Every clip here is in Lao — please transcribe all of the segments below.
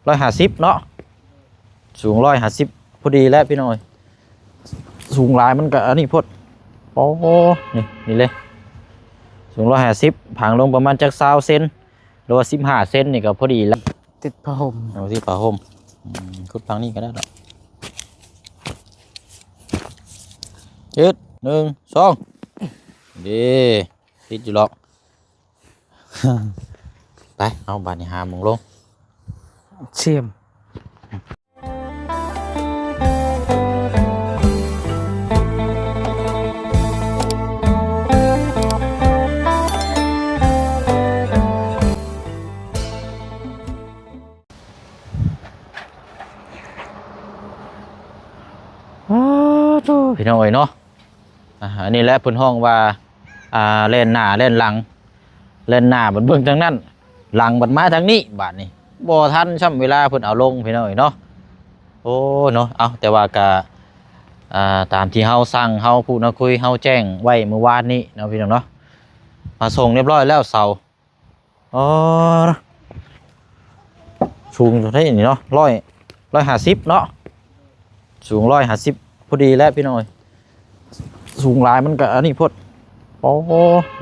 ຮ້ອຍຫ້າສິບເນາະ ສູງຮ້ອຍຫ້າສິບພໍດີແລ້ວພີ່ນ້ອງເອີຍ. ສູງຫຼາຍມັນກໍອັນນີ້ໂພດ. ໂອ້ ນີ້ ນີ້ເລີຍ ສູງຮ້ອຍຫ້າສິບ ຜັງລົງປະມານຈັກຊາວເຊັນ ຫຼືວ່າສິບຫ້າເຊັນນີ້ກໍພໍດີແລ້ວ. ຕິດຜ້າຫົ່ມ ເອົາຕິດຜ້າຫົ່ມ. ອືມ ຂຸດຝັ່ງນີ້ກໍໄດ້ດອກ. ເຮັດ ໜຶ່ງ ສອງ ເດ້ ຕິດຢູ່ດອກ. ໄປ ເອົາ ບາດນີ້ຫາໝ່ອງລົງ ຊຽມ. ອ້າໂທ້ ພີ່ນ້ອງເອີຍເນາະ. ອ່າ ອັນນີ້ແຫຼະເພິ່ນຮ້ອງວ່າ ອ່າ ແລ່ນໜ້າແລ່ນຫຼັງ ແລ່ນໜ້າບັດເບິ່ງທາງນັ້ນ ຫຼັງບັດມາທາງນີ້ ບາດນີ້ບໍ່ທັນຊ້ຳເວລາເພິ່ນເອົາລົງ ພີ່ນ້ອງເອີຍເນາະ. ໂອ້ ເນາະ ເອົາ ແຕ່ວ່າກະ ອ່າ ຕາມທີ່ເຮົາສັ່ງ ເຮົາພູດນາຄຸຍ ເຮົາແຈ້ງໄວ້ມື້ວານນີ້ເນາະ ພີ່ນ້ອງເນາະ ມາສົ່ງຮຽບຮ້ອຍແລ້ວເສົາ. ອໍ ສູງເທົ່າໃດນີ້ເນາະ ຮ້ອຍ ຮ້ອຍຫ້າສິບເນາະ ສູງຮ້ອຍຫ້າສິບພໍດີແລ້ວພີ່ນ້ອງເອີຍ. ສູງຫຼາຍມັນກໍອັນນີ້ໂພດ. ໂອ້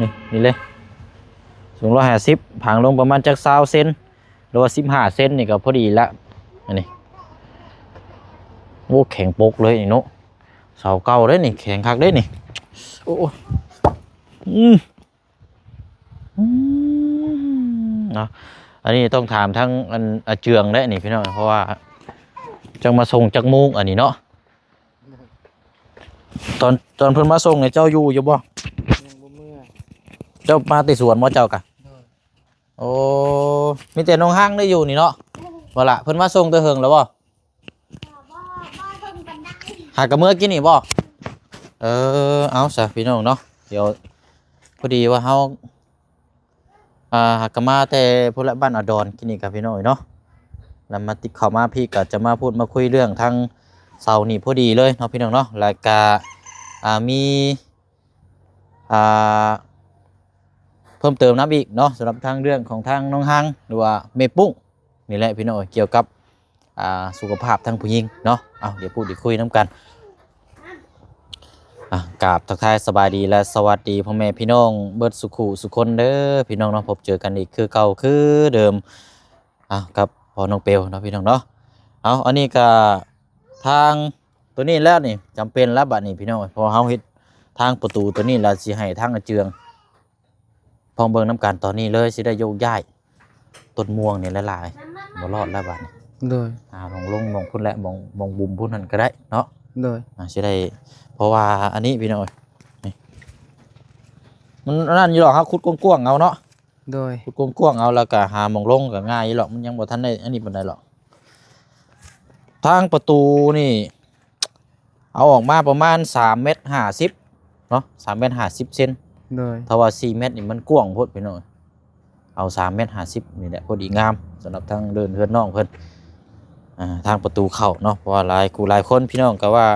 ນີ້ ນີ້ເລີຍ ສູງຮ້ອຍຫ້າສິບ ຜັງລົງປະມານຈັກຊາວເຊັນ ຫຼືວ່າສິບຫ້າເຊັນນີ້ກໍພໍດີລະ. ອັນນີ້ ໂອ້ ແຂງປົກເລີຍນີ້ເນາະ ເສົາເກົ່າເດ້ນີ້ ແຂງຄັກເດ້ນີ້. ໂອ້ ອືມ ອືມ ເນາະ ອັນນີ້ຕ້ອງຖາມທາງອັນອາເຈືອງແຫຼະນີ້ພີ່ນ້ອງ ເພາະວ່າຈັກມາສົ່ງຈັກໂມງອັນນີ້ເນາະ. ຕອນ ຕອນເພິ່ນມາສົ່ງນີ້ເຈົ້າຢູ່ຢູ່ບໍ່? ຍັງບໍ່ເມືອ. ເຈົ້າມາແຕ່ສວນບໍ່ເຈົ້າກະ? ໂດຍ. ໂອ້ ມີແຕ່ນ້ອງຮັງໄດ້ຢູ່ນີ້ເນາະ ວ່າລະ ເພິ່ນມາສົ່ງແຕ່ເຫິງແລ້ວບໍ່? ຫາກະເມືອກິນນີ້ບໍ່? ເອີ ເອົາຊະພີ່ນ້ອງເນາະ ດຽວ ພໍດີວ່າເຮົາ ອ່າ ຫາກະມາແຕ່ພຸ້ນລະ ບ້ານອາດອນກິນນີ້ກະພີ່ນ້ອງເນາະ ແລ້ວມາຕິດເຂົ້າມາພີ້ກະຈະມາພູດມາຄຸຍເລື່ອງທາງເສົານີ້ພໍດີເລີຍເນາະ ພີ່ນ້ອງເນາະ. ແລ້ວກະ ອ່າ ມີ ອ່າ ເພີ່ມເຕີມນຳອີກເນາະ ສຳລັບທາງເລື່ອງຂອງທາງນ້ອງຮັງ ຫຼືວ່າແມ່ປຸ້ງນີ້ແຫຼະ ພີ່ນ້ອງເອີຍ ກ່ຽວກັບ ອ່າ ສຸຂະພາບທາງຜູ້ຍິງເນາະ. ເອົາ ດຽວພູດໄດ້ຄຸຍນຳກັນ. ອ່າ ກາບທັກທາຍສະບາຍດີ ແລະ ສະຫວັດດີພໍ່ແມ່ພີ່ນ້ອງເບິດສຸຂູສຸຄົນເດີ ພີ່ນ້ອງເນາະ. ພົບເຈີກັນອີກຄືເກົ່າຄືເດີມ ອ່າ ກັບພໍ່ນ້ອງເປວເນາະ ພີ່ນ້ອງເນາະ. ເອົາ ອັນນີ້ກະທາງ ໂຕນີ້ແລ້ວນີ້ ຈຳເປັນແລ້ວບາດນີ້ພີ່ນ້ອງ ເພາະເຮົາເຮັດທາງປະຕູໂຕນີ້ແລ້ວ ຊິໃຫ້ທາງອາເຈືອງ ພ້ອມເບິ່ງນຳກັນຕອນນີ້ເລີຍ ຊິໄດ້ໂຍກຍ້າຍຕົ້ນມ່ວງນີ້ຫຼາຍໆ ບໍ່ລອດແລ້ວບາດນີ້. ໂດຍ. ຫາໝ່ອງລົງໝ່ອງພຸ້ນແຫຼະ ໝ່ອງ ໝ່ອງບຸມພຸ້ນຫັ້ນກໍໄດ້ເນາະ. ໂດຍ. ອ່າ ຊິໄດ້ ເພາະວ່າອັນນີ້ພີ່ນ້ອງເອີຍ ນີ້ ມັນອັນນັ້ນຢູ່ດອກ ເຮົາຂຸດກວ້າງໆເອົາເນາະ. ໂດຍ. ຂຸດກວ້າງໆເອົາ ແລ້ວກໍຫາໝ່ອງລົງກໍງ່າຍຢູ່ດອກ ມັນຍັງບໍ່ທັນໄດ້ອັນນີ້ປານໃດດອກ. ທາງປະຕູນີ້ ເອົາອອກມາປະມານສາມແມັດຫ້າສິບເນາະ ສາມແມັດຫ້າສິບເຊັນ. ໂດຍ. ຖ້າວ່າສີ່ແມັດນີ້ມັນກວ້າງໂພດພີ່ນ້ອງ ເອົາສາມແມັດຫ້າສິບນີ້ແຫຼະ ພໍດີງາມ ສຳລັບທາງເດີ່ນເຮືອນນ້ອງເພິ່ນ ອ່າ ທາງປະຕູເຂົ້າເນາະ. ເພາະວ່າຫຼາຍຄູ່ຫຼາຍຄົນ ພີ່ນ້ອງກໍວ່າ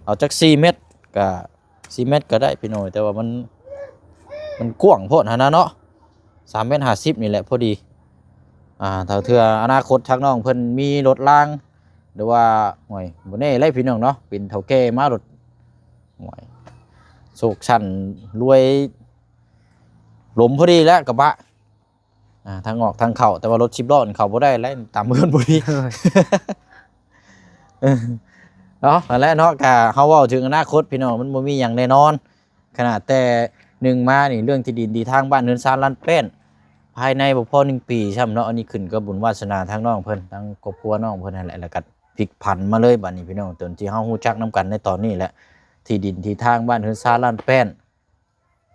ເອົາຈັກສີ່ແມັດ ກໍສີ່ແມັດກໍໄດ້ພີ່ນ້ອງ ແຕ່ວ່າມັນ ມັນກວ້າງໂພດຫັ້ນນະເນາະ. ສາມແມັດຫ້າສິບນີ້ແຫຼະພໍດີ. ອ່າ ຖ້າເທື່ອອະນາຄົດທາງນ້ອງເພິ່ນມີລົດລາງ ຫຼືວ່າ ໂອ້ຍ ບໍ່ແນ່ເລີຍພີ່ນ້ອງເນາະ ເປັນເຖົ້າແກ່ມາລົດ ໂອ້ຍ ໂຊກຊັ້ນລວຍ ລົມພໍດີແຫຼະກະບະ ອ່າ ທາງອອກທາງເຂົ້າ ແຕ່ວ່າລົດສິບລໍ້ນີ້ເຂົ້າບໍ່ໄດ້ແຫຼະ ຕາມເຮືອນພໍດີ. ໂດຍ. ເອີ ເນາະ ນັ້ນແຫຼະເນາະ ກະເຮົາເວົ້າເຖິງອະນາຄົດພີ່ນ້ອງ ມັນບໍ່ມີຫຍັງແນ່ນອນ. ຂະໜາດແຕ່ໜຶ່ງມານີ້ ເລື່ອງທີ່ດິນທີ່ທາງບ້ານເຮືອນຊານລ້ານແປ້ນ ພາຍໃນບໍ່ພໍໜຶ່ງປີຊ້ຳເນາະ. ອັນນີ້ຂຶ້ນກັບບຸນວາສະໜາທາງນ້ອງເພິ່ນ ທາງຄອບຄົວນ້ອງເພິ່ນຫັ້ນແຫຼະ ແລ້ວກໍພິກຜັນມາເລີຍບາດນີ້ພີ່ນ້ອງ. ຕົວທີ່ເຮົາຮູ້ຈັກນຳກັນໃນຕອນນີ້ແຫຼະ ທີ່ດິນທີ່ທາງບ້ານເຮືອນຊານລ້ານແປ້ນ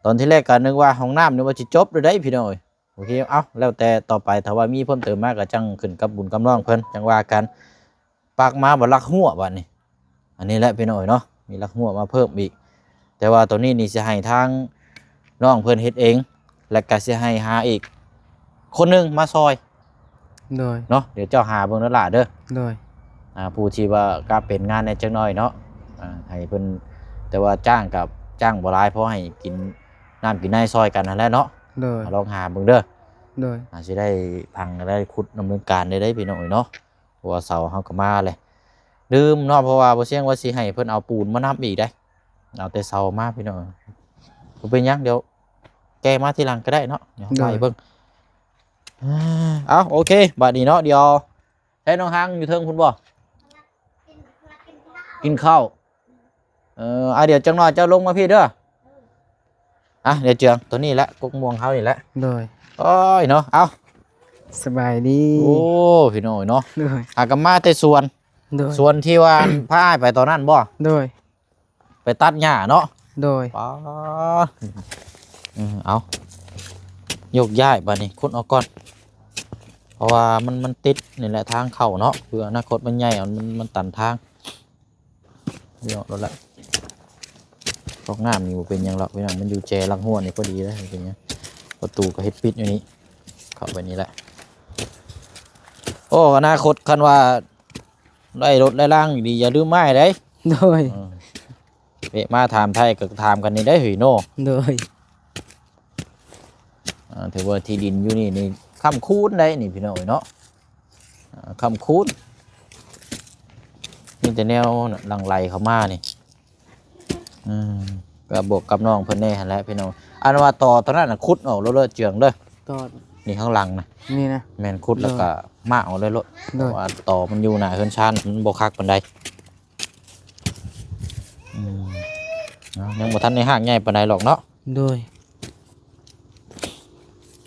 ຕອນທີແລກກໍນຶກວ່າຫ້ອງນ້ຳນີ້ວ່າຊິຈົບແລ້ວໃດ໋ພີ່ນ້ອງເອີຍ. ໂອເຄ ເອົາ ແລ້ວແຕ່ຕໍ່ໄປ ຖ້າວ່າມີເພີ່ມເຕີມມາກໍຈັ່ງຂຶ້ນກັບບຸນກັບນ້ອງເພິ່ນ ຈັ່ງວ່າກັນ. ປາກມາບັດລັກຮົ້ວບາດນີ້ ອັນນີ້ແຫຼະພີ່ນ້ອງເອີຍເນາະ ມີລັກຮົ້ວມາເພີ່ມອີກ. ແຕ່ວ່າໂຕນີ້ນີ້ຊິໃຫ້ທາງນ້ອງເພິ່ນເຮັດເອງ ແລະກະຊິໃຫ້ຫາອີກຄົນໜຶ່ງມາຊ່ອຍ. ໂດຍ. ເນາະ ດຽວເຈົ້າຫາເບິ່ງເດີຫຼ້າເດີ. ໂດຍ. ອ່າ ຜູ້ທີ່ວ່າກະເປັນງານແດ່ຈັກໜ້ອຍເນາະ ອ່າ ໃຫ້ເພິ່ນ ແຕ່ວ່າຈ້າງກະຈ້າງບໍ່ຫຼາຍ ພໍໃຫ້ກິນນ້ຳກິນໃນຊ່ອຍກັນຫັ້ນແຫຼະເນາະ. ໂດຍ. ລອງຫາເບິ່ງເດີ. ໂດຍ. ອ່າ ຊິໄດ້ພັງ ໄດ້ຂຸດດຳເນີນການໄດ້ເດ້ພີ່ນ້ອງເອີຍເນາະ. າະວ່າເສົາເຮົາກໍມາແຫຼະ ລືມເນາະ ເພາະວ່າບໍ່ຊຽງວ່າຊິໃຫ້ເພິ່ນເອົາປູນມານຳອີກເດ້ ເອົາແຕ່ເສົາມາພີ່ນ້ອງ. ບໍ່ເປັນຫຍັງ ດຽວແກ່ມາທີຫຼັງກໍໄດ້ເນາະ ດຽວເຮົາ ໂດຍ ໄປເບິ່ງ. ເອົາ ໂອເຄ ບາດນີ້ເນາະ ດຽວ ໃຊ້ນ້ອງຮັງຢູ່ເທິງພຸ້ນບໍ່? ກິນເຂົ້າ. ເອີ ອ່າ ດຽວຈັກໜ່ອຍເຈົ້າລົງມາພີ້ເດີ. ອ່ະ ດຽວເຈືອງ ໂຕນີ້ແຫຼະ ກົກມ່ວງເຮົານີ້ແຫຼະ. ໂດຍ. ໂອ້ຍເນາະ ເອົ້າ ສະບາຍດີ. ໂອ້ ພີ່ນ້ອງເນາະ. ໂດຍ. ຫາກໍມາແຕ່ສວນ. ໂດຍ. ສວນທີ່ວ່າ ພາອ້າຍໄປຕອນນັ້ນບໍ່? ໂດຍ. ໄປຕັດຫຍ້າເນາະ. ໂດຍ. ປາ ເອີ ເອົາ ຍົກຍ້າຍບາດນີ້ ຂຸດອອກກ່ອນ ເພາະວ່າມັນ ມັນຕິດນີ້ແຫຼະ ທາງເຂົ້າເນາະ ເພື່ອອະນາຄົດມັນໃຫຍ່ ມັນ ມັນຕັນທາງ. ເອົາໂລດລະ ກອກນ້ຳນີ້ບໍ່ເປັນຫຍັງດອກພີ່ນ້ອງ ມັນຢູ່ແຈຫຼັງຮົ້ວນີ້ພໍດີເລີຍ ບໍ່ເປັນຫຍັງ. ປະຕູກໍເຮັດປິດຢູ່ນີ້ ເຂົ້າໄປນີ້ແຫຼະ. ໂອ້ ອະນາຄົດຄັນວ່າໄດ້ລົດໄດ້ລາງດີໆ ຢ່າລືມອ້າຍເດ້. ໂດຍ. ເອີ ເວະມາຖາມໄທກໍຖາມກັນນີ້ໄດ້ເຮີ້ຍເນາະ. ໂດຍ. ອ່າ ຖືວ່າທີ່ດິນຢູ່ນີ້ນີ້ຄ້ຳຄູນໄດ໋ນີ້ພີ່ນ້ອງເອີຍເນາະ ອ່າ ຄ້ຳຄູນ ມີແຕ່ແນວຫຼັ່ງໄຫຼເຂົ້າມານີ້. ອືມ ກໍບອກກັບນ້ອງເພິ່ນແດ່ຫັ້ນແຫຼະພີ່ນ້ອງ. ອັນວ່າຕໍໂຕນັ້ນນະ ຂຸດອອກໂລດເດີ ເຈືອງເດີ ຕໍນີ້ຂ້າງຫຼັງນະ ນີ້ນະ ແມ່ນຂຸດ ໂດຍ ແລ້ວກໍມ້າງອອກເລີຍໂລດ. ໂດຍ. ເພາະວ່າຕໍມັນຢູ່ໜ້າເຮືອນຊານ ມັນບໍ່ຄັກປານໃດ. ອືມ ເນາະ ຍັງບໍ່ທັນໄດ້ຮາກໃຫຍ່ປານໃດດອກເນາະ. ໂດຍ.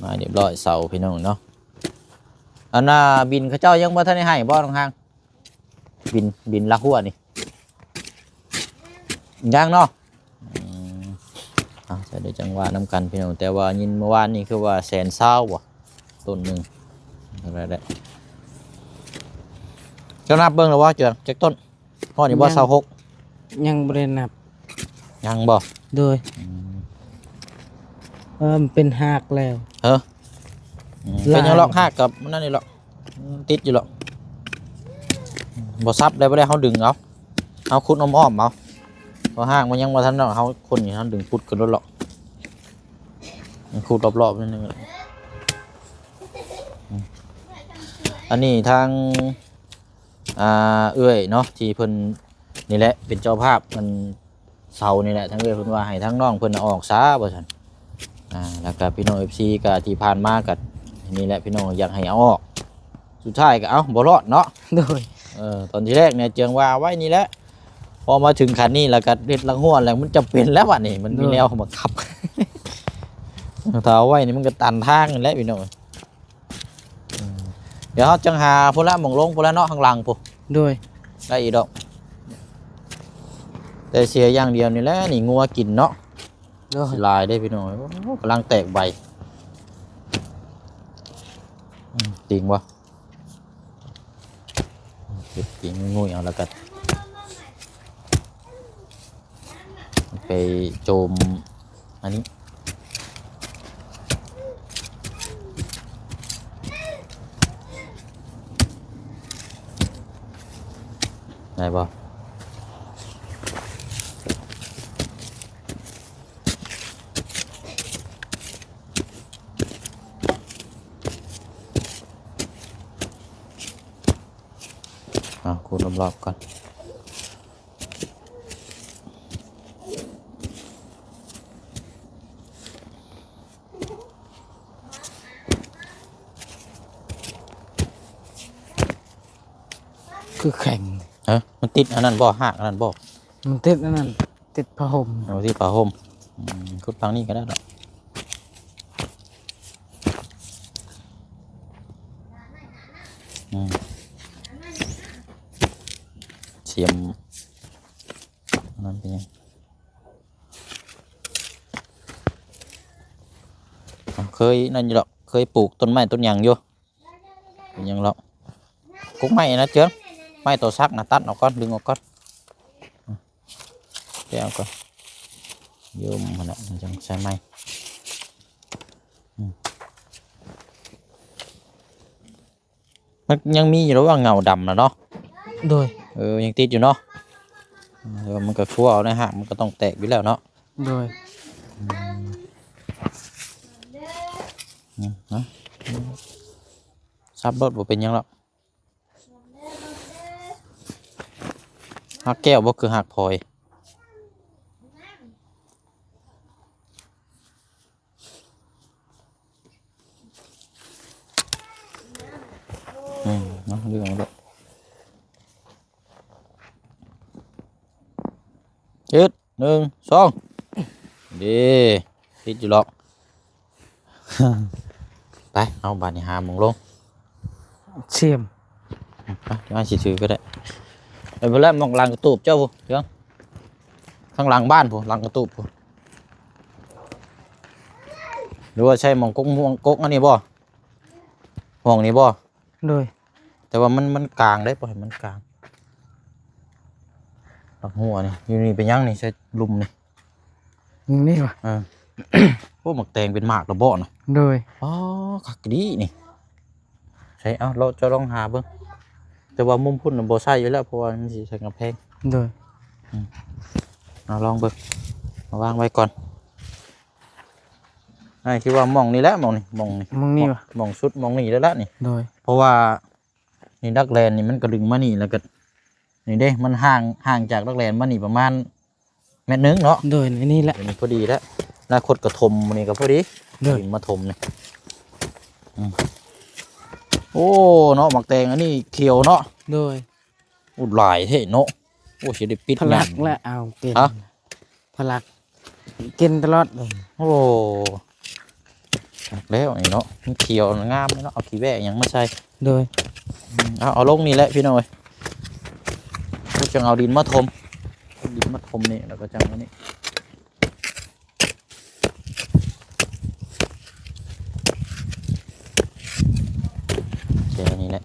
ມາຮຽບຮ້ອຍເສົາພີ່ນ້ອງເນາະ. ອັນນ່າ ບິນເຂົາເຈົ້າຍັງບໍ່ທັນໄດ້ໃຫ້ບໍ່ ນ້ອງຮັງ? ບິນ ບິນລາກຮົ້ວນີ້ ຍັງເນາະ. ອືມ ເອົາ ໃສ່ໄດ້ຈັງຫວະນຳກັນພີ່ນ້ອງ. ແຕ່ວ່າຍິນເມື່ອວານນີ້ຄືວ່າແສນຊາວບໍ່ ຕົ້ນໜຶ່ງ. ເທົ່າໃດແຫຼະ ເຈົ້ານັບເບິ່ງແລ້ວບໍ່ ເຈືອງ ຈັກຕົ້ນ? ຮອດນີ້ບໍ່ ຍັງ ຊາວຫົກ? ຍັງບໍ່ໄດ້ນັບ. ຍັງບໍ່? ໂດຍ. ອືມ ເອີ ມັນເປັນຮາກແລ້ວ. ເອີ ອືມ ຫຼາຍ ເປັນຫຍັງດອກ ຮາກກັບມັນນັ້ນນີ້ດອກ ອືມ ຕິດຢູ່ດອກ. ບໍ່ສັບໄດ້ ບໍ່ໄດ້ ເຮົາດຶງເອົາ ເຮົາຂຸດອ້ອມໆເອົາ. ເພາະຮາກມັນຍັງບໍ່ທັນດອກ ເຮົາຄົນນີ້ ເຮົາດຶງປຸດຂຶ້ນໂລດດອກ. ມັນຂຸດຮອບໆ ໜ້ອຍໜຶ່ງ. ອືມ ອັນນີ້ທາງ ອ່າ ເອື້ອຍເນາະ ທີ່ເພິ່ນນີ້ແຫຼະເປັນເຈົ້າພາບ ອັນເສົານີ້ແຫຼະ ທາງເອື້ອຍເພິ່ນວ່າໃຫ້ທາງນ້ອງເພິ່ນອອກຊະວ່າຊັ້ນ. ອ່າ ແລ້ວກໍພີ່ນ້ອງເອັຟຊີກໍທີ່ຜ່ານມາກໍນີ້ແຫຼະ ພີ່ນ້ອງຢາກໃຫ້ເອົາອອກ ສຸດທ້າຍກໍເອົາບໍ່ລອດເນາະ. ໂດຍ. ເອີ ຕອນທີແລກນີ້ເຈືອງວ່າເອົາໄວ້ນີ້ແຫຼະ ພໍມາເຖິງຂັ້ນນີ້ແລ້ວກໍເຮັດຫຼັງຮົ້ວແລ້ວ ມັນຈຳເປັນແລ້ວບັດນີ້ ມັນມີ ໂດຍ ແນວບັງຄັບ ຖ້າເອົາໄວ້ນີ້ມັນກໍຕັນທາງນັ້ນແຫຼະ ພີ່ນ້ອງ. ອືມ ດຽວເຮົາຈັ່ງຫາພຸ້ນລະ ໝ່ອງລົງພຸ້ນລະເນາະ ຂ້າງຫຼັງພຸ້ນ. ໂດຍ. ໄດ້ອີກດອກ ແຕ່ເສຍຢ່າງດຽວນີ້ແຫຼະ ນີ້ງົວກິນເນາະ. ໂດຍ. ຊິຫຼາຍເດ້ພີ່ນ້ອງ. ໂອ້ ກຳລັງແຕກໃບ. ອືມ ຕີງບໍ່? ເກັບຕີງງຸ້ຍເອົາແລ້ວກັນ. ໄປໂຈມອັນນີ້ ໄດ້ບໍ່? ເອົາ ຂຸດລອບໆກ່ອນ. ຄືແຂງ. ຮະ? ມັນຕິດອັນນັ້ນບໍ່? ຮາກອັນນັ້ນບໍ່? ມັນຕິດອັນນັ້ນ ຕິດຜ້າຫົ່ມ. ເອົາທີ່ຜ້າຫົ່ມ. ອືມ ຂຸດທາງນີ້ກໍໄດ້ດອກ. ອືມ ສຽມ ອັນນັ້ນເປັນຫຍັງ? ເຄີຍນັ້ນຢູ່ດອກ ເຄີຍປູກຕົ້ນໄມ້ຕົ້ນຫຍັງຢູ່. ເປັນຫຍັງດອກ ກົກໄມ້ນະເຈີນ ໄມ້ໂຕສັກນະ ຕັດອອກກ່ອນ ດຶງອອກກ່ອນ. ແກະອອກກ່ອນ ໂຍມຫັ້ນແຫຼະ ມັນຈັ່ງໃສ່ໃໝ່. ອືມ ມັນຍັງມີຢູ່ລະວ່າເງົາດຳນະເນາະ. ໂດຍ. ເອີ ຍັງຕິດຢູ່ເນາະ. ເອີ ມັນກໍຄົວເອົາໄດ້ຮະ ມັນກໍຕ້ອງແຕກຢູ່ແລ້ວເນາະ. ໂດຍ. ອືມ ອືມ ນະ ສັບໂລດ ບໍ່ເປັນຫຍັງດອກ. ຮັກແກ້ວບໍ່ຄືຮັກພອຍ? ອືມ ເອົາ ດຶງເອົາໂລດ ເຮັດ ໜຶ່ງ ສອງ ເດ້ ຕິດຢູ່ຫຼອກ. ໄປ ເອົາ ບາດນີ້ຫາໝ່ອງລົງ ສຽມ ໄປ ດຽວອ້າຍຊິຖືກໍໄດ້. ໄປພຸ້ນແຫຼະ ໝ່ອງຫຼັງກະຕູບເຈົ້າພຸ້ນ ເຖິງ ຂ້າງຫຼັງບ້ານພຸ້ນ ຫຼັງກະຕູບພຸ້ນ. ຫຼືວ່າໃຊ້ໝ່ອງກົກມ່ວງ ກົກອັນນີ້ບໍ່? ໝ່ອງນີ້ບໍ່? ໂດຍ ແຕ່ວ່າມັນ ມັນກາງເດ້ ບໍ່ໃຫ້ມັນກາງ. ຫຼັກຫົວນີ້ ຢູ່ນີ້ເປັນຫຍັງນີ້ ໃສ່ລຸ່ມນີ້? ນີ້ຫວາ? ເອີ ໂອ້ ໝາກແຕງເປັນໝາກແລ້ວບໍ່ນະ? ໂດຍ ອໍ ຄັກດີນີ້. ໃສ່ ເອົາ ເລາະ ເຈົ້າລອງຫາເບິ່ງ ແຕ່ວ່າມຸມພຸ້ນນະບໍ່ໃສ່ຢູ່ແລ້ວ ເພາະວ່າມັນຊິໃສ່ກຳແພງ. ໂດຍ ອືມ ເອົາ ລອງເບິ່ງ ມາວາງໄວ້ກ່ອນ. ອ້າຍຄິດວ່າໝ່ອງນີ້ແຫຼະ ໝ່ອງນີ້ ໝ່ອງນີ້ ໝ່ອງນີ້ຫວາ? ໝ່ອງສຸດ ໝ່ອງນີ້ແລ້ວລະນີ້. ໂດຍ ເພາະວ່ານີ້ຫຼັກແລນນີ້ມັນກະດຶງມານີ້ ແລ້ວກະນີ້ເດ້ ມັນຫ່າງ ຫ່າງຈາກຫຼັກແລນມານີ້ປະມານແມັດໜຶ່ງເນາະ. ໂດຍ ນີ້ແຫຼະ ນີ້ພໍດີແລ້ວ ອະນາຄົດກະຖົມນີ້ກະພໍດີ. ໂດຍ ດິນມາຖົມນີ້ ອືມ ໂອ້ ເນາະ ໝາກແຕງອັນນີ້ຂຽວເນາະ. ໂດຍ ໂອ້ ຫຼາຍແທ້ເນາະ. ໂອ້ ຊິໄດ້ປິດ ພະລັກ ຍາມ ແລະ ເອົາເກັນ ຮະ? ພະລັກ ກິນຕະຫຼອດເລີຍ. ໂອ້ ຄັກແລ້ວນີ້ເນາະ ມັນຂຽວງາມເນາະ ເອົາຂີ້ແບ້ຫຍັງມາໃສ່. ໂດຍ ອືມ ເອົາ ເອົາລົງນີ້ແຫຼະພີ່ນ້ອງເອີຍ ຈັ່ງເອົາດິນມາຖົມ ດິນມາຖົມນີ້ ແລ້ວກໍຈັ່ງອັນນີ້ ແຄ່ນີ້ແຫຼະ.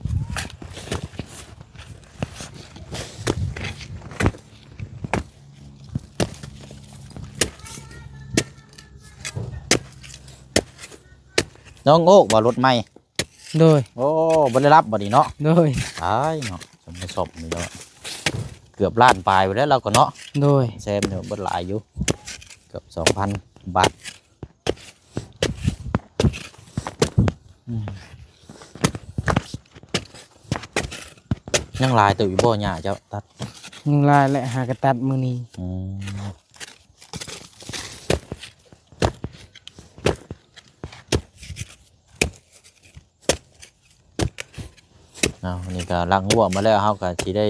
ນ້ອງໂອ້ ວ່າລົດໃໝ່. ໂດຍ ໂອ້ ບໍ່ໄດ້ລັບບໍ່ນີ້ເນາະ. ໂດຍ ຕາຍເນາະ ສົມມາສົມນີ້ເນາະ ເກືອບລ້ານປາຍພຸ້ນແຫຼະລາວກໍເນາະ. ໂດຍ ແຊມນີ້ເບິດຫຼາຍຢູ່ ເກືອບສອງພັນບາດ. ອືມ ຍັງຫຼາຍເຕີບຢູ່ບໍ່ຫຍ້າເຈົ້າຕັດ? ຍັງຫຼາຍແຫຼະ ຫາກະຕັດມື້ນີ້. ອືມ ເອົາ ນີ້ກະລັກຮົ້ວມາແລ້ວ ເຮົາກະຊິໄດ້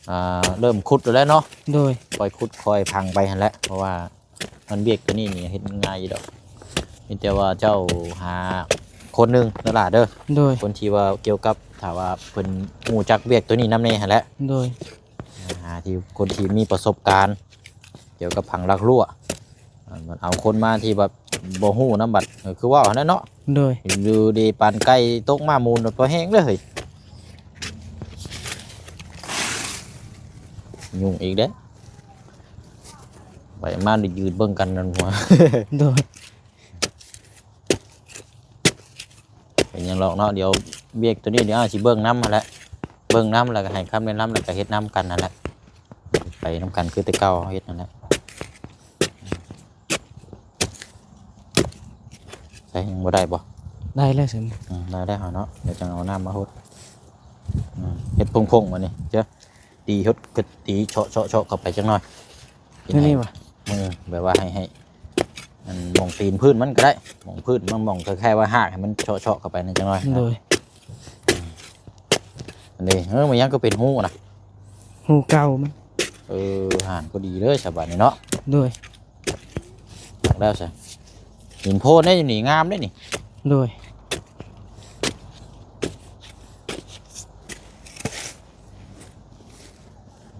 ອ່າ ເລີ່ມຂຸດແລ້ວເນາະ. ໂດຍ ຄ່ອຍຂຸດຄ່ອຍພັງໄປຫັ້ນແຫຼະ ເພາະວ່າມັນ ວຽກໂຕນີ້ນີ້ເຮັດງ່າຍຢູ່ດອກ ມີແຕ່ວ່າເຈົ້າຫາຄົນໜຶ່ງເດີຫຼ້າເດີ. ໂດຍ ຄົນທີ່ວ່າກ່ຽວກັບ ຖ້າວ່າເພິ່ນຮູ້ຈັກວຽກໂຕນີ້ນຳແດ່ຫັ້ນແຫຼະ. ໂດຍ ຫາທີ່ ຄົນທີ່ມີປະສົບການກ່ຽວກັບຜັງລັກຮົ້ວ ເອົາຄົນມາທີ່ແບບບໍ່ຮູ້ນຳບັດ ຄືເວົ້າຫັ້ນແຫຼະເນາະ. ໂດຍ ຢູ່ດີປານໄກ່ຕົກມາມູນໂດດພໍແຮງເລີຍ ຫຍຸ້ງອີກເດ້ ໄປມາໄດ້ຢືນເບິ່ງກັນນັ້ນຫົວ. ໂດຍ ເປັນຫຍັງດອກເນາະ ດຽວວຽກໂຕນີ້ດຽວອ້າຍຊິເບິ່ງນຳຫັ້ນແຫຼະ ເບິ່ງນຳແລ້ວກະໃຫ້ຄຳແນະນຳ ແລ້ວກະເຮັດນຳກັນຫັ້ນແຫຼະ ໄປນຳກັນຄືແຕ່ເກົ່າເຮົາເຮັດຫັ້ນແຫຼະ. ໃສ່ຍັງບໍ່ໄດ້ບໍ່? ໄດ້ແລ້ວຊັ້ນ ອືມ ໄດ້ແລ້ວເນາະ ດຽວຈັ່ງເອົານ້ຳມາຫົດ ອືມ ເຮັດພົງໆ ບາດນີ້ ເຈົ້າ ຕີຫົດ ກະຕີເຊາະໆໆ ເຂົ້າໄປຈັກໜ້ອຍ ແນວນີ້ຫວາ? ເອີ ແບບວ່າໃຫ້ ໃຫ້ ອັນ ໝ່ອງຕີນພື້ນມັນກໍໄດ້ ໝ່ອງພື້ນມັນ ໝ່ອງຄ້າຍໆວ່າຮາກ ໃຫ້ມັນເຊາະໆເຂົ້າໄປນັ້ນຈັກໜ້ອຍ. ໂດຍ ອັນນີ້ ເອີ ມັນຍັງກໍເປັນຮູນະ ຮູເກົ່າມັນ. ເອີ ຫານພໍດີເລີຍສະບາດນີ້ເນາະ. ໂດຍ ແລ້ວຊະ ຫີນໂພນໄດ້ຢູ່ນີ້ ງາມເດ້ນີ້. ໂດຍ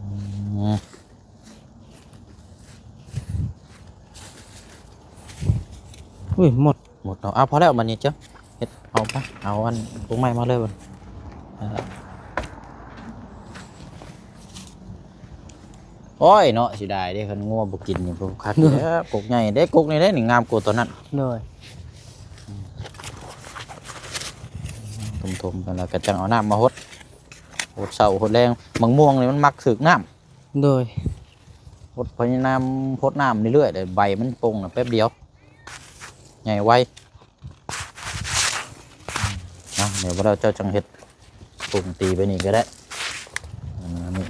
ອືມ ອຸ້ຍ ໝົດ ໝົດເນາະ. ເອົາ ພໍແລ້ວ ບາດນີ້ເຈົ້າເຮັດ ເອົາໄປ ເອົາອັນ ກົກໄມ້ມາເລີຍ ເອີ ໂອ້ຍເນາະ ເສຍດາຍເດ້ ຄັນງົວບໍ່ກິນນີ້ ໂອ້ ຄັກຢູ່ແລ້ວ. ກົກໃຫຍ່ເດ້ ກົກນີ້ເດ້ນີ້ ງາມກວ່າຕົວນັ້ນ. ໂດຍ ຖົມໆ ແລ້ວກໍຈັ່ງເອົານ້ຳມາຫົດ ຫົດເຊົ້າຫົດແລງ. ໝາກມ່ວງນີ້ມັນມັກຖືກນ້ຳ. ໂດຍ ຫົດ ພະຍາຍາມຫົດນ້ຳເລື້ອຍໆ ໃບມັນປົ່ງນະ ແປັບດຽວໃຫຍ່ໄວ. ເອົາ ດຽວບໍ່ແລ້ວເຈົ້າຈັ່ງເຮັດ ປຸງຕີໄປນີ້ກໍໄດ້ ອັນນີ້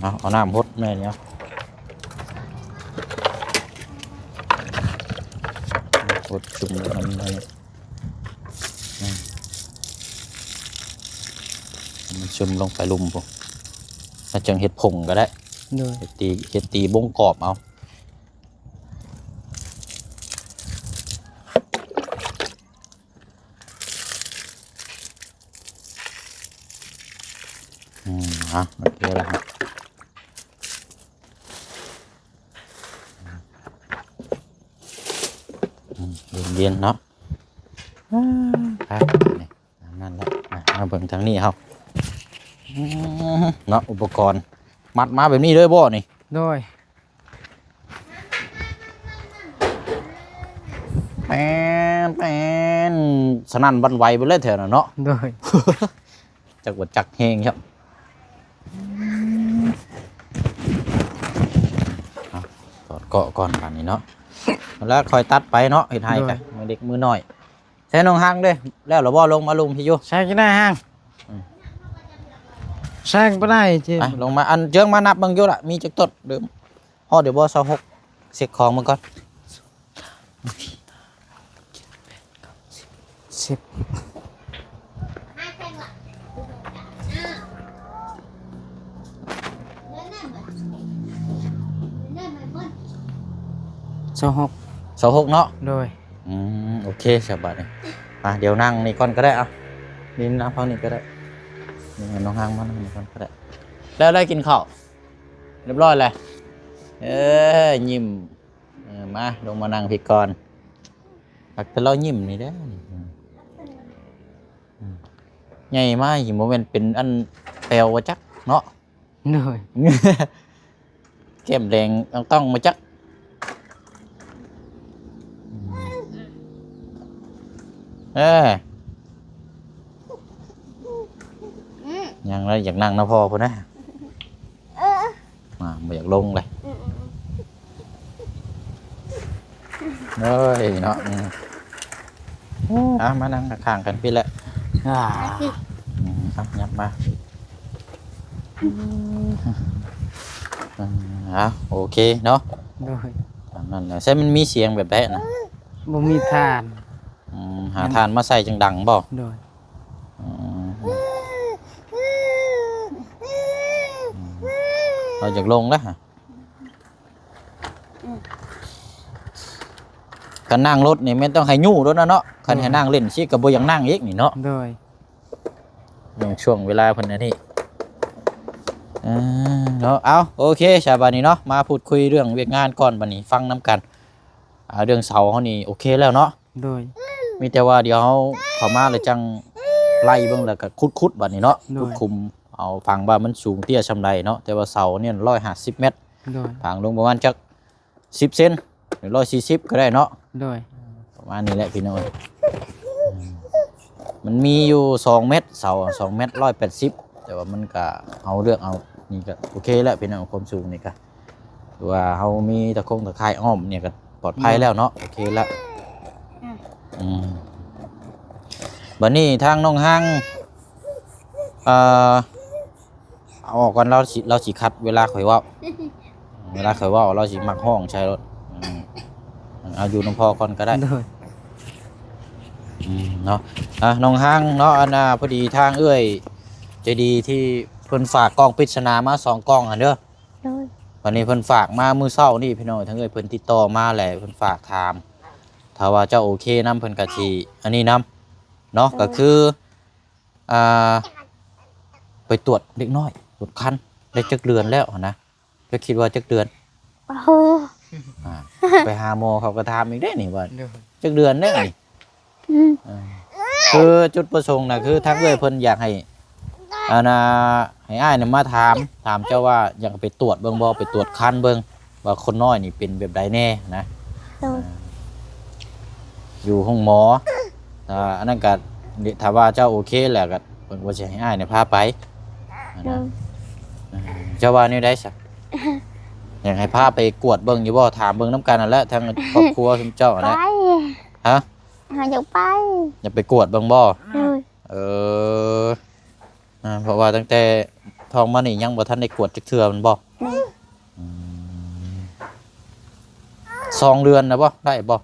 ເອົາ ເອົານ້ຳຫົດແມ່ນີ້ ເອົາ ຫົດຈຸ່ມນ້ຳ ອືມ ໃຫ້ມັນຊຶມລົງໄປລຸ່ມພຸ້ນ ແລ້ວຈຶ່ງເຮັດຜົງກໍໄດ້ ໂດຍ ເຮັດຕີ ເຮັດຕີບົ່ງກອບເອົາ. ອືມ ອ່ະ ໂອເຄແລ້ວ ອືມ ເຢັນໆເນາະ ອາ ໄປ ນີ້ ຕາມນັ້ນແຫຼະ ມາ ມາເບິ່ງທາງນີ້ເຮົາ ອືມ ເນາະ ອຸປະກອນ ມັດມາແບບນີ້ເລີຍບໍ່ນີ້? ໂດຍ ແປນ ແປນ ສະໜັ່ນຫວັ່ນໄຫວເບິດເລີຍແຖວນັ້ນເນາະ ໂດຍ ຈັກວ່າຈັກແຮງຄັບ ເອົາ ຖອດເກາະກ່ອນບາດນີ້ເນາະ ແລ້ວຄ່ອຍຕັດໄປເນາະ ເຮັດໄຮ່ ໂດຍ ກະ ມື້ເດັກມື້ນ້ອຍ ໃຊ້ນ້ອງຮັງເດ້ ແລ້ວລະບໍ່? ລົງມາລຸ່ມພີ້ຢູ່ ໃຊ້ຈັ່ງໃດຮັງ ອືມ ໃຊ້ບໍ່ໄດ້ເຈ ໄປ ລົງມາ ອັນເຈີງມານັບເບິ່ງຢູ່ລະ ມີຈັກຕົ້ນ ເດີມ ຮອດຢູ່ບໍ່ ຊາວຫົກ ເຊັກຂອງເບິ່ງກ່ອນ ສິບ ຊາວຫົກ ຊາວຫົກເນາະ ໂດຍ ອືມ ໂອເຄ ສະບາດນີ້ ອ່ະ ດຽວນັ່ງນີ້ກ່ອນກໍໄດ້ ເອົາ ນີ້ນະ ຝັ່ງນີ້ກໍໄດ້ ນີ້ໃຫ້ນ້ອງຮັງມານັ່ງນີ້ກ່ອນກໍໄດ້ ແລ້ວໄດ້ກິນເຂົ້າ ຮຽບຮ້ອຍແລ້ວ ເອີ ຍິ້ມ ເອີ ມາ ລົງມານັ່ງພີ້ກ່ອນ ມັກແຕ່ລາວຍິ້ມນີ້ແຫຼະ ອືມ ໃຫຍ່ມາຊິບໍ່ແມ່ນເປັນອັນແປວວ່າຈັກເນາະ ໂດຍ ແກ້ມແດງຕ້ອງມາຈັກ ເອີ ອືມ ຍັງລະ ຢາກນັ່ງນຳພໍ່ພຸ້ນນະ ມາ ບໍ່ຢາກລົງເລີຍ ອືມ ເອີຍເນາະ ອືມ ເອົາ ມານັ່ງຂ້າງໆກັນພີ້ແຫຼະ ອ່າ ອືມ ເອົາ ຫຍັບມາ ອືມ ເອົາ ໂອເຄເນາະ ໂດຍ ຕາມນັ້ນແຫຼະ ໃຊ້ມັນມີສຽງແບບໃດນະ? ບໍ່ມີຖ່ານ ອືມ ຫາຖ່ານມາໃສ່ຈັ່ງດັງບໍ່? ໂດຍ ອືມ ເຮົາຢາກລົງແລ້ວ ອືມ ຄັນນັ່ງລົດນີ້ແມ່ນຕ້ອງໃຫ້ຍູ້ໂລດນະເນາະ ຄັນໃຫ້ນັ່ງຫຼິ້ນຊິກໍບໍ່ຢາກນັ່ງອີກນີ້ເນາະ ໂດຍ ໃນຊ່ວງເວລາເພິ່ນອັນນີ້ ເອີ ເນາະ ເອົາ ໂອເຄ ສະບາດນີ້ເນາະ ມາພູດຄຸຍເລື່ອງວຽກງານກ່ອນ ບາດນີ້ຟັງນຳກັນ ອ່າ ເລື່ອງເສົາເຮົານີ້ໂອເຄແລ້ວເນາະ ໂດຍ ມີແຕ່ວ່າດຽວເຮົາເຂົ້າມາແລ້ວຈັ່ງໄລ່ເບິ່ງ ແລ້ວກໍຂຸດໆ ບາດນີ້ເນາະ ໂດຍ ຂຸດຂຸມເອົາຝັງວ່າມັນສູງເຕ້ຍສ່ຳໃດເນາະ ແຕ່ວ່າເສົານີ້ຮ້ອຍຫ້າສິບແມັດ ໂດຍ ຝັງລົງປະມານຈັກສິບເຊັນ ຫຼື ຮ້ອຍສີ່ສິບກໍໄດ້ເນາະ ໂດຍ ປະມານນີ້ແຫຼະພີ່ນ້ອງ ອືມ ມັນມີຢູ່ສອງແມັດ ເສົາສອງແມັດຮ້ອຍແປດສິບ ແຕ່ວ່າມັນກະ ເຮົາເລືອກເອົາ ນີ້ກະໂອເຄແລ້ວພີ່ນ້ອງ ຄວາມສູງນີ້ກະ ຖືວ່າເຮົາມີຕະຄົງຕະຂ່າຍອ້ອມນີ້ກໍປອດໄພແລ້ວເນາະ ໂອເຄລະ ອືມ ອືມ ບັດນີ້ທາງນ້ອງຮັງ ເອີ ເອົາອອກກ່ອນ ລາວຊິ ລາວຊິຂັດເວລາຂ້ອຍເວົ້າ ເວລາຂ້ອຍເວົ້າລາວຊິມັກຮ້ອງໃສ່ໂລດ ອືມ ເອົາຢູ່ນຳພໍ່ກ່ອນກໍໄດ້ ໂດຍ ອືມ ເນາະ ອ່າ ນ້ອງຮັງເນາະ ອັນ ອ່າ ພໍດີທາງເອື້ອຍໃຈດີທີ່ເພິ່ນຝາກກ່ອງປຣິດສະໜາມາສອງກ່ອງຫັ້ນເດີ ໂດຍ ວັນນີ້ເພິ່ນຝາກມາມື້ເຊົ້ານີ້ພີ່ນ້ອງ ທາງເອື້ອຍເພິ່ນຕິດຕໍ່ມາແຫຼະ ເພິ່ນຝາກຖາມ ຖ້າວ່າເຈົ້າໂອເຄນຳ ເພິ່ນກໍຊິອັນນີ້ນຳເນາະ ໂດຍ ກໍຄື ອ່າ ໄປຕວດເດັກນ້ອຍ ຕວດຄັນ ໄດ້ຈັກເດືອນແລ້ວຫັ້ນນະ ເຈົ້າຄິດວ່າຈັກເດືອນ? ໂອ້ໂຫ ອ່າ ໄປຫາໝໍເຂົາກໍຖາມອີກເດ້ນີ້ວ່າ ໂດຍ ຈັກເດືອນແລ້ວນີ້ ອືມ ເອີ ຄືຈຸດປະສົງນະ ຄືທາງເອື້ອຍເພິ່ນຢາກໃຫ້ ອັນນ່າ ໃຫ້ອ້າຍນະມາຖາມ ຖາມເຈົ້າວ່າຢາກໄປຕວດເບິ່ງບໍ່ ໄປຕວດຄັນເບິ່ງວ່າຄົນນ້ອຍນີ້ເປັນແບບໃດແດ່ນະ ໂດຍ ອ່າ ຢູ່ໂຮງໝໍ ອ່າ ອັນນັ້ນກະ ຖ້າວ່າເຈົ້າໂອເຄແລ້ວກະ ເພິ່ນວ່າຊິໃຫ້ອ້າຍນີ້ພາໄປ ໂດຍ ອ່າ ເຈົ້າວ່າແນວໃດຊະ? ຢາກໃຫ້ພາໄປກວດເບິ່ງຢູ່ບໍ່? ຖາມເບິ່ງນຳກັນຫັ້ນແຫຼະ ທັງຄອບຄົວຊຸມເຈົ້າຫັ້ນແຫຼະ ໄປ ຮະ? ເຮົາຢາກໄປ ຢາກໄປກວດເບິ່ງບໍ່? ໂດຍ ເອີ ອ່າ ເພາະວ່າຕັ້ງແຕ່ທ້ອງມານີ້ຍັງບໍ່ທັນໄດ້ກວດຈັກເທື່ອແມ່ນບໍ່? ສອງເດືອນນະບໍ່ ໄດ້ບໍ່?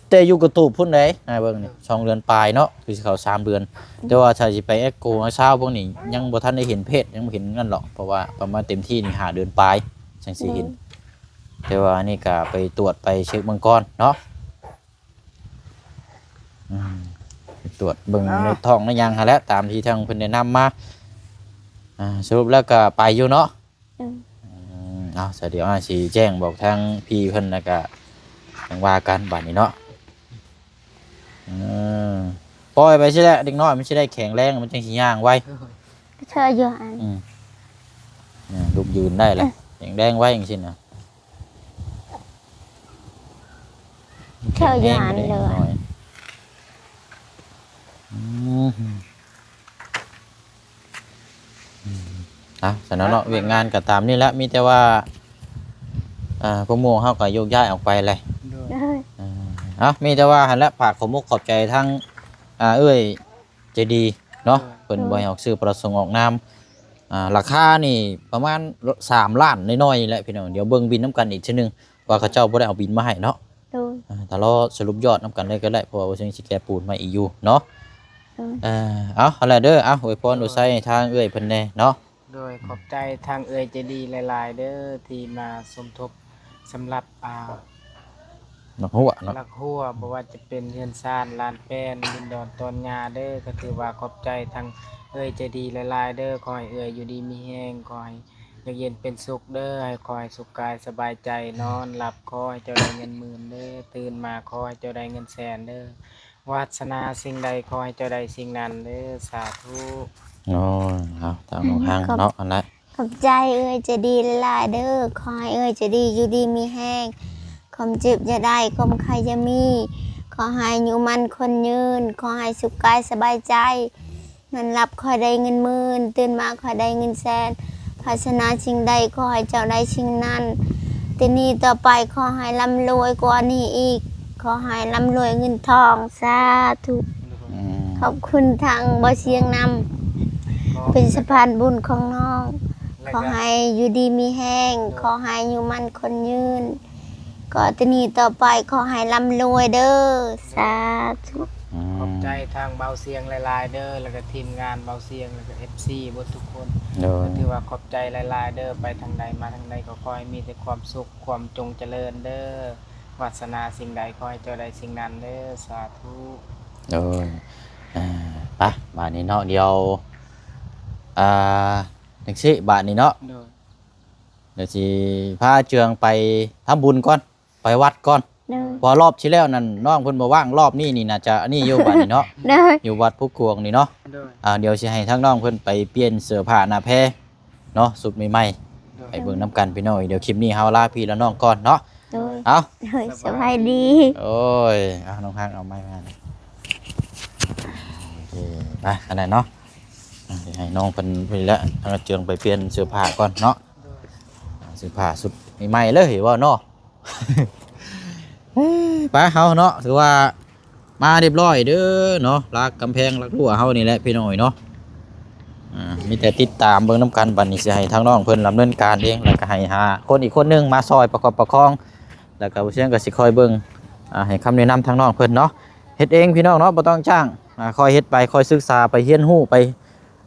ແຕ່ຢູ່ກະຕູບພຸ້ນໃດ໋ ອ້າຍເບິ່ງນີ້ ສອງເດືອນປາຍເນາະ ຄືຊິເຂົ້າສາມເດືອນ. ແຕ່ວ່າຖ້າຊິໄປແອັກໂກເອົາຊາວພວກນີ້ ຍັງບໍ່ທັນໄດ້ເຫັນເພດ ຍັງບໍ່ເຫັນນັ້ນດອກ ເພາະວ່າປະມານເຕັມທີ່ນີ້ຫ້າເດືອນປາຍ ຈັ່ງຊິເຫັນ. ໂດຍ ແຕ່ວ່າອັນນີ້ກະໄປຕວດໄປເຊັກເບິ່ງກ່ອນເນາະ. ອືມ ໄປຕວດເບິ່ງ ອ່າ ໃນທ້ອງໃນຫຍັງຫັ້ນແຫຼະ ຕາມທີ່ທາງເພິ່ນແນະນຳມາ. ອ່າ ສະຫຼຸບແລ້ວກະໄປຢູ່ເນາະ. ອືມ ອືມ ເອົາ ສະ ດຽວອ້າຍຊິແຈ້ງບອກທາງພີ່ເພິ່ນ ແລ້ວກະຈັ່ງວ່າກັນບາດນີ້ເນາະ. ເອີ ປ່ອຍໄປຊີ້ແຫຼະ ເດັກນ້ອຍມັນຊິໄດ້ແຂງແຮງ ມັນຈັ່ງຊິຍ່າງໄວ. ເຊີຢູ່ຫັ້ນ ອືມ ລຸກຢືນໄດ້ແຫຼະ ແຂງແຮງໄວຈັ່ງຊີ້ນະ. ເຈົ້າຢ້ານເລີຍ ອືມ ເອົາ ຊັ້ນເນາະ ວຽກງານກໍຕາມນີ້ແຫຼະ ມີແຕ່ວ່າ ອ່າ ພວກໝູ່ເຮົາກໍໂຍກຍ້າຍອອກໄປແຫຼະ. ໂດຍ ໂດຍ ເອົາ ມີແຕ່ວ່າຫັ້ນແຫຼະ ຝາກຂອບມຸກຂອບໃຈທາງ ອ່າ ເອື້ອຍໃຈດີເນາະ ໂດຍ ເພິ່ນ ໂດຍ ບໍ່ໃຫ້ອອກຊື່ປະສົງອອກນາມ. ອ່າ ລາຄານີ້ປະມານສາມລ້ານໜ້ອຍໆນີ້ແຫຼະພີ່ນ້ອງ ດຽວເບິ່ງບິນນຳກັນອີກເທື່ອໜຶ່ງ ວ່າເຂົາເຈົ້າບໍ່ໄດ້ເອົາບິນມາໃຫ້ເນາະ. ໂດຍ ອ່າ ຖ້າລໍສະຫຼຸບຍອດນຳກັນເລີຍກໍໄດ້ ເພາະວ່າບໍ່ເຊິ່ງຊິແກະປູນໃໝ່ອີກຢູ່ເນາະ. ໂດຍ ເອີ ເອົາ ຫັ້ນແຫຼະເດີ ເອົາ ອວຍພອນອວຍໄຊທາງເອື້ອຍເພິ່ນແດ່ເນາະ. ໂດຍ ຂອບໃຈທາງເອື້ອຍໃຈດີຫຼາຍໆເດີ ທີ່ມາສົມທົບສຳລັບ ອ່າ ລັກຮົ້ວເນາະ ລັກຮົ້ວ ບໍ່ວ່າຈະເປັນເຮືອນຊານ ລານແປ້ນ ດິນດອນຕອນຫຍ້າເດີ ກໍຖືວ່າຂອບໃຈທາງເອື້ອຍໃຈດີຫຼາຍໆເດີ. ຂໍໃຫ້ເອື້ອຍຢູ່ດີມີແຮງ ຂໍໃຫ້ ຢູ່ເຢັນເປັນສຸກເດີ ໃຫ້ ຂໍໃຫ້ສຸກກາຍສະບາຍໃຈ ນອນຫຼັບຂໍໃຫ້ເຈົ້າໄດ້ເງິນໝື່ນເດີ ຕື່ນມາຂໍໃຫ້ເຈົ້າໄດ້ເງິນແສນເດີ ວາດສະໜາສິ່ງໃດຂໍໃຫ້ເຈົ້າໄດ້ສິ່ງນັ້ນເດີ ສາທຸ. ໂອ້ຍ ເອົາ ທາງນ້ອງຮັງເນາະ ອັນນັ້ນ ຂອບໃຈເອື້ອຍໃຈດີຫຼາຍໆເດີ ຂໍໃຫ້ເອື້ອຍໃຈດີຢູ່ດີມີແຮງ ຄວາມເຈັບຢ່າໄດ້ ຄວາມໄຂ້ຢ່າມີ ຂໍໃຫ້ອາຍຸໝັ້ນຂວັນຍືນ ຂໍໃຫ້ສຸກກາຍສະບາຍໃຈ ນອນຫຼັບຂໍໃຫ້ໄດ້ເງິນໝື່ນ ຕື່ນມາຂໍໃຫ້ໄດ້ເງິນແສນ ປາດຖະໜາສິ່ງໃດຂໍໃຫ້ເຈົ້າໄດ້ສິ່ງນັ້ນ ແຕ່ນີ້ຕໍ່ໄປຂໍໃຫ້ລ່ຳລວຍກວ່ານີ້ອີກ ຂໍໃຫ້ລ່ຳລວຍເງິນທອງ ສາທຸ. ອືມ ຂອບຄຸນທາງບ່າວຊຽງນຳ ເປັນສະພານບຸນຂອງນ້ອງ ແລ້ວກໍ ຂໍໃຫ້ຢູ່ດີມີແຮງ ໂດຍ ຂໍໃຫ້ອາຍຸໝັ້ນຂວັນຍືນ ກໍແຕ່ນີ້ຕໍ່ໄປຂໍໃຫ້ລ່ຳລວຍເດີ ສາທຸ. ອືມ ຂອບໃຈທາງບ່າວຊຽງຫຼາຍໆເດີ ແລ້ວກໍທີມງານບ່າວຊຽງ ແລ້ວກໍເອັຟຊີເບິດທຸກຄົນ ໂດຍ ກໍຖືວ່າຂອບໃຈຫຼາຍໆເດີ ໄປທາງໃດມາທາງໃດກໍຂໍໃຫ້ມີແຕ່ຄວາມສຸກ ຄວາມຈົ່ງຈະເລີນເດີ ວາດສະໜາສິ່ງໃດຂໍໃຫ້ເຈົ້າໄດ້ສິ່ງນັ້ນເດີ ສາທຸ. ໂດຍ ອ່າ ໄປ ບາດນີ້ເນາະ ດຽວ ອ່າ ຈັ່ງຊີ້ ບາດນີ້ເນາະ ໂດຍ ດຽວຊິພາເຈືອງໄປທຳບຸນກ່ອນ ໄປວັດກ່ອນ ໂດຍ ເພາະວ່າລອບທີ່ແລ້ວນັ້ນນ້ອງເພິ່ນບໍ່ວ່າງ ລອບນີ້ນີ້ໜ້າຈະອັນນີ້ຢູ່ ບາດນີ້ເນາະ ໂດຍ ຢູ່ວັດພູກວງນີ້ເນາະ ໂດຍ ອ່າ ດຽວຊິໃຫ້ທາງນ້ອງເພິ່ນໄປປ່ຽນເສື້ອຜ້າໜ້າແພເນາະ ຊຸດໃໝ່ໆ ໂດຍ ໄປເບິ່ງນຳກັນພີ່ນ້ອງ. ດຽວຄລິບນີ້ເຮົາລາພີ່ລານ້ອງກ່ອນເນາະ ໂດຍ ເອົາ ໂດຍ ສະບາຍດີ ໂອ້ຍ ເອົາ ນ້ອງຮັກເອົາໄມ້ມາ ໂອເຄ ໄປ ອັນນັ້ນເນາະ ອ່າ ໃຫ້ນ້ອງເພິ່ນພຸ້ນແຫຼະ ທາງເຈືອງໄປປ່ຽນເສື້ອຜ້າກ່ອນເນາະ ໂດຍ ເສື້ອຜ້າຊຸດໃໝ່ໆເລີຍວ່າເນາະ. ໄປເຮົາເນາະ ຖືວ່າມາຮຽບຮ້ອຍເດີເນາະ ຫຼັກກຳແພງຫຼັກຮົ້ວເຮົານີ້ແຫຼະພີ່ນ້ອງເອີຍເນາະ. ອ່າ ມີແຕ່ຕິດຕາມເບິ່ງນຳກັນ ບັດນີ້ຊິໃຫ້ທາງນ້ອງເພິ່ນດຳເນີນການເອງ ແລ້ວກໍໃຫ້ຫາຄົນອີກຄົນໜຶ່ງມາຊ່ອຍປະກອບປະຄອງ ແລ້ວກໍບ່າວຊຽງກໍຊິຄອຍເບິ່ງ ອ່າ ໃຫ້ຄຳແນະນຳທາງນ້ອງເພິ່ນເນາະ ເຮັດເອງພີ່ນ້ອງເນາະ ບໍ່ຕ້ອງຈ້າງ ອ່າ ຄ່ອຍເຮັດໄປ ຄ່ອຍສຶກສາໄປ ຮຽນຮູ້ໄປ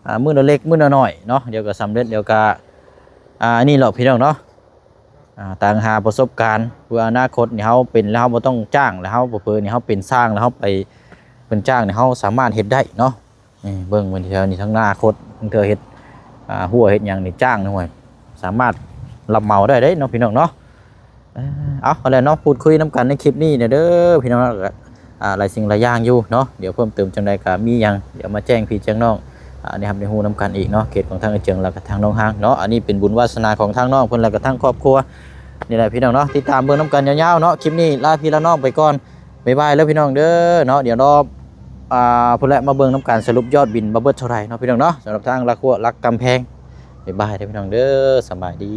ອ່າ ມື້ລະເລັກມື້ລະໜ້ອຍເນາະ ດຽວກໍສຳເລັດ ດຽວກໍ ອ່າ ອັນນີ້ແຫຼະພີ່ນ້ອງເນາະ. ອ່າ ຕ່າງຫາປະສົບການ ເພື່ອອະນາຄົດນີ້ເຮົາເປັນແລ້ວ ເຮົາບໍ່ຕ້ອງຈ້າງແລ້ວ ເຮົາເຜີໆນີ້ເຮົາເປັນຊ່າງແລ້ວ ເຮົາໄປເປັນຈ້າງນີ້ ເຮົາສາມາດເຮັດໄດ້ເນາະ. ນີ້ເບິ່ງເບິ່ງແຖວນີ້ ທາງອະນາຄົດ ເທື່ອເຮັດ ອ່າ ຮົ້ວເຮັດຫຍັງນີ້ ຈ້າງນີ້ ຫ້ວຍ ສາມາດຮັບເໝົາໄດ້ເດ້ເນາະ ພີ່ນ້ອງເນາະ. ເອີ ເອົາ ເອົາແຫຼະເນາະ ພູດຄຸຍນຳກັນໃນຄລິບນີ້ເດີພີ່ນ້ອງເນາະ. ອ່າ ຫຼາຍສິ່ງຫຼາຍຢ່າງຢູ່ເນາະ ດຽວເພີ່ມເຕີມຈັ່ງໃດກໍມີຫຍັງ ດຽວມາແຈ້ງພີ່ແຈ້ງນ້ອງ ອ່າ ໄດ້ຮັບໄດ້ຮູ້ນຳກັນອີກເນາະ ເຂດຂອງທາງເອື້ອຍເຈືອງ ແລ້ວກໍທາງນ້ອງຮັງເນາະ. ອັນນີ້ເປັນບຸນວາດສະໜາຂອງທາງນ້ອງເພິ່ນ ແລ້ວກໍທາງຄອບຄົວນີ້ແຫຼະພີ່ນ້ອງເນາະ. ຕິດຕາມເບິ່ງນຳກັນຍາວໆເນາະ. ຄລິບນີ້ລາພີ່ລານ້ອງໄປກ່ອນ ບາຍບາຍເດີພີ່ນ້ອງເດີເນາະ. ດຽວລໍ ອ່າ ພຸ້ນແຫຼະ ມາເບິ່ງນຳກັນ ສະຫຼຸບຍອດບິນວ່າເບິດເທົ່າໃດເນາະ ພີ່ນ້ອງເນາະ. ສຳລັບທາງລັກຮົ້ວ ຫຼັກກຳແພງ ບາຍບາຍເດີພີ່ນ້ອງເດີ ສະບາຍດີ.